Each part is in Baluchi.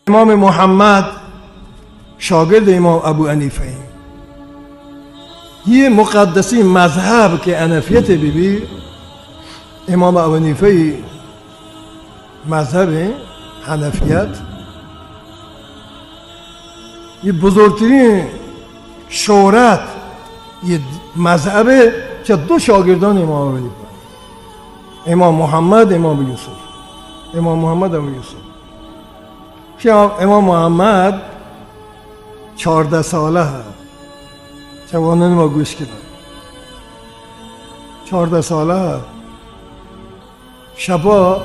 امام محمد شاگرد امام ابو حنیفہ ایں۔ یہ مقدسیں مذہب کہ حنفیت بہ بی، امام ابو حنیفہ مذہب ایں حنفیت۔ یہ بزرگترین شہرت یہ مذہب چہ دو شاگردان امام ابو حنیفہ، امام محمد، امام ابو یوسف، امام محمد، ابو یوسف۔ شہ امام محمد چاردہ سالہ ءَ، چہ وانان ما گوش کناں، چاردہ سالہ ءَ شپا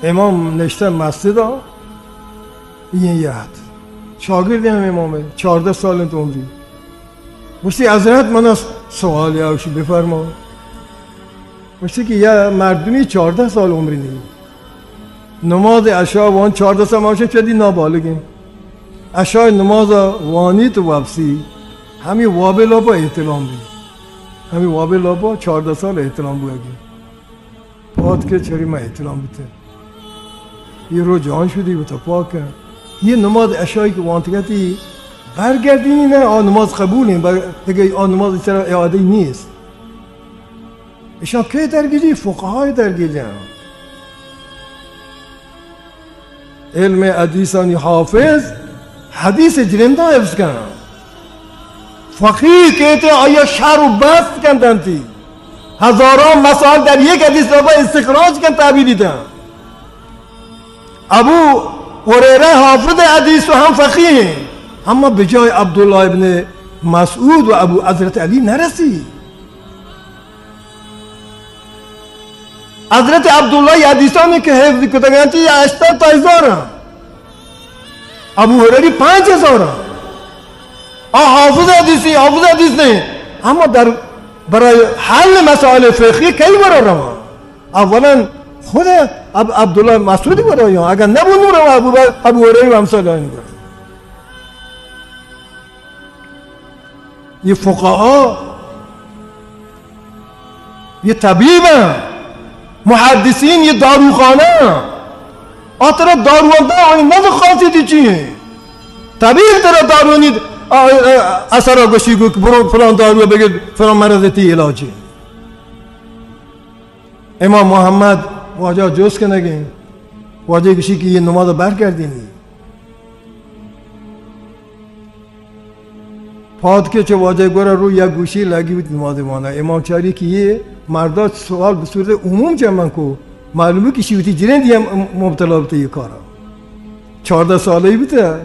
امام نشتہ مسجد ءَ، یہ یاد شاگرد ہم امام ہے، چاردہ سال انت عمری۔ گوشتی، حضرت، من سوال یا بفرما۔ گوشتی کہ یا مردمی چاردہ سال عمری نہیں، نماز عشاء وان چاردہ سال، ما گوشیں چدی نابالغیں۔ عشاء نماز وانی تو واپسی، ہمیں وابے لاپا احتلام بی۔ ہمیں وابے لاپا چاردہ سال احتلام بوگی۔ پاد کے چری ما احتلام بوتے۔ یہ رو جان شدی بتا پاک ہے۔ یہ نماز عشاء کہ وانتگتی برگردینی نہ، آ نماز قبول ہیں، بر-، دیگه آ نماز چرا اعاده‌ای نیست۔ اشان کئے درگیجی؟ فقهای درگیجی۔ علم حدیثانی حافظ حدیث جرندہ حفظ کن۔ فقیہ کہتے آیا شر و بست کندنتی۔ ہزاران مسائل در یک حدیث را با استخراج کن تعبیری دن۔ ابو ہریرہ حافظ حدیث و ہم فقیہ ہیں، اما بجائے عبداللہ ابن مسعود و ابو حضرت علی نرسی۔ حضرت عبداللہ یہ حدیثانی کہ حفظ کتگانتی یا ہشتاد تا ہزار ہیں۔ ابو ہریری پانچ ہزار ہیں۔ آ حافظ حدیثی، حافظ حدیث نہیں۔ اما در برای حل مسائل فقہی کئی برا رواں۔ اولاً خود اب-، عبداللہ مسعود برا یا اگر نہ بنو رواں ابو بکر، ابو ہریری و امثال آنی برا۔ یہ فقہا، یہ طبیب ہیں، محدثین، یہ داروخانہ ہیں۔ آ ترا دارو انت، آنی نزد خاصیتی چی ہیں؟ طبیب ترا دارونی، آ، آ، اثر گوشی گو کہ برو فلان دارو بگر، فلان مرض تی علاج ہے۔ امام محمد واجہ جوست کنگیں، واجہ گوشی کہ یہ نماز برگردینی۔ پاد کے چہ واجہ گورا رو یک گوشی لگی بوت نماز وانا۔ امام چاری کہ یہ مردا سوال بصورت عموم چہ من کو، معلوم کہ شیوتی جرین دیا مبتلا بوتے یہ کارا۔ چاردہ سالہ ہی بوتا۔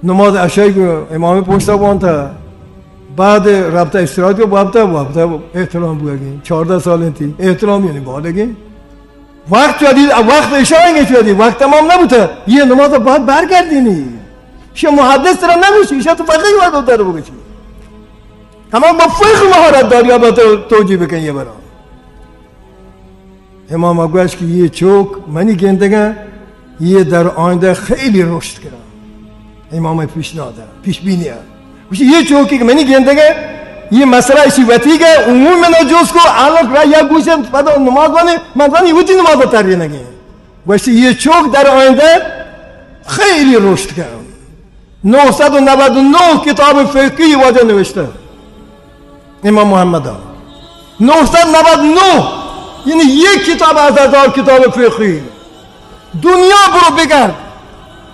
نماز عشاء کو امام پشتا وانتا۔ بعد رابطہ استراحت کو وابتا، وابتا احتلام بوگی۔ چاردہ سال انتی۔ احتلام یعنی بالغی۔ وقت چودی، وقت عشاء انگے چودی، وقت تمام نبوتا۔ یہ نماز بعد برگردینی۔ شی محدث ترا نگوشی، شی تو فقیہ وقت در بگوشی۔ ہما با فقہ مہارت داری، ابا تو توجیہ بکن یہ برا۔ امام گوشت کہ یہ چوک منی گندگا، یہ در آئندہ خیلی رشد کرا۔ امام پیشنہاد، پیش بینی ہے۔ گوشت یہ چوکی کہ منی گندگا، یہ مسئلہ اسی وتی گا، عموم منا جوست کو، عالم را یا گوشن، پدا نماز وانے، من زانی وتی نماز ترینگی۔ گوشت یہ چوک در آئندہ خیلی رشد کرا۔ نهصد و نود و نه کتاب فقهی واجہ نوشته، امام محمد. نهصد و نود و نه، یعنی یک کتاب از هزار کتاب فقهی. دنیا برو بگرد،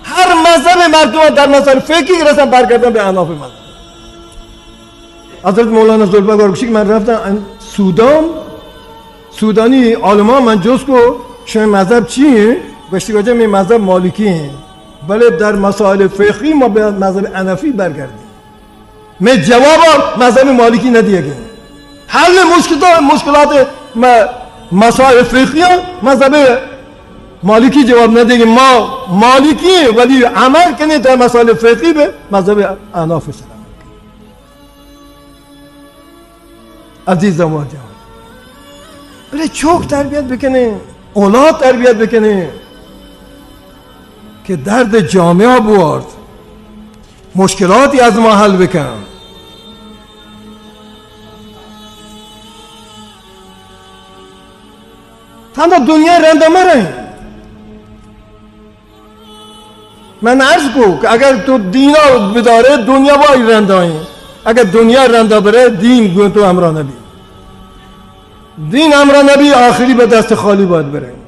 هر مذهب مردم در مسائل فقهی رسن برگردن به احناف مذهب. حضرت مولانا ذوالفقار گوشی که من رفتم ان-، سودان، سودانی عالمان من جست کو شما مذهب چی ہیں؟ گوشتی واجہ می مذهب مالکی ہیں، بلے در مسائل فقهی ما به مذهب حنفی برگردیم. می جواب مذهب مالکی ندیگی. حل مشکلات، مشکلات م-، مسائل فقهی مذهب مالکی جواب ندیگی. ما مالکی ہیں ولی عمل کنی در مسائل فقهی به مذهب احناف سلام. عزیزاں واجہاں، بلے چوک تربیت بکنیں، اولاد تربیت بکنیں کہ درد جامعہ بوارت، مشکلاتی از ما حل بکن. تنها دنیا رندا مریں. من عرض کو کہ اگر تو دینا بدارے، دنیا بائی رندا ایں۔ اگر دنیا رندا برے، دین گوں تو ہمراہ نبی۔ دین ہمراہ نبی، آخری بہ دست خالی باید برے۔